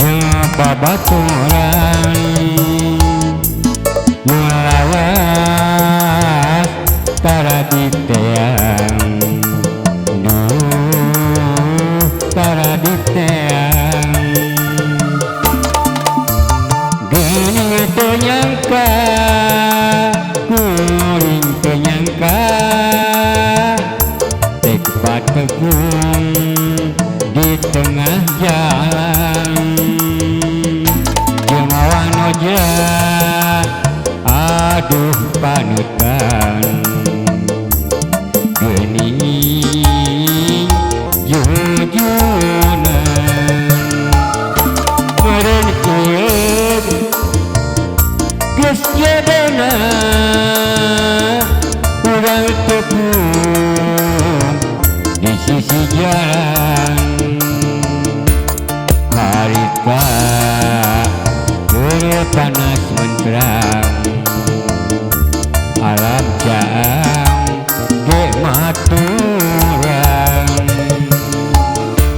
Jeung babaturan nu lawas tara diteang, duh tara diteang. Geuning teu nyangka, kuring teu nyangka, rek patepung di tengah jalan. Jeung wanoja aduh panutan, geuning jujunan. Meureun ieu geus jadona, urang tepung di sisi jalan. Harita keur panas menterang, alam caang ge maturan.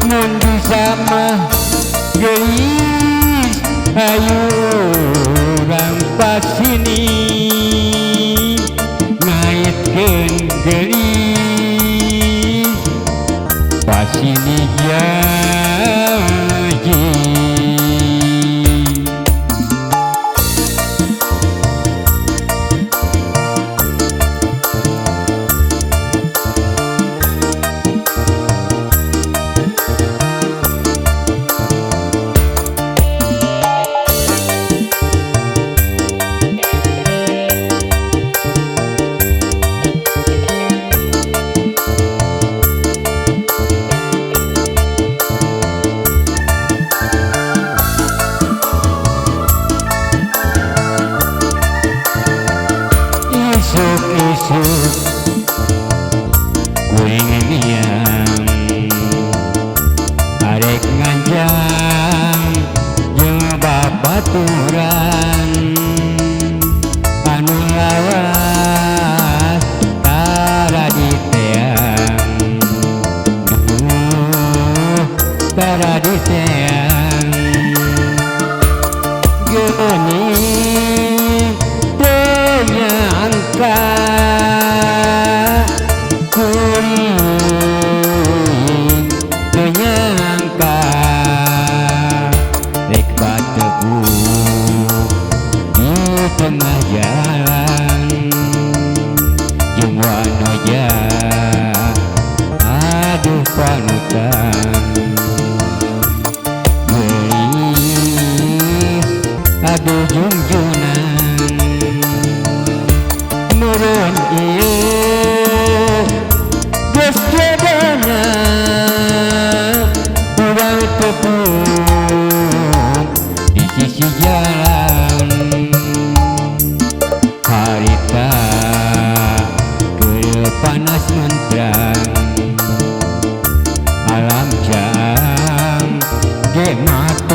Mun bisa mah geulis hayu urang pasini, ngaitkeun geulis pasini janji. Isuk-isuk kuring miang arek nganjang jeung babaturan anu lawas tara diteang, duh tara diteang. Geuning teu nyangka, kuring teu nyangka, rek patepung di tengah jalan. Jeung wanoja aduh panutan, geulis aduh jungjunan. Meureun ieu geus jadona, urang tepung di sisi jalan. Harita keur panas menterang, alam caang ge maturan.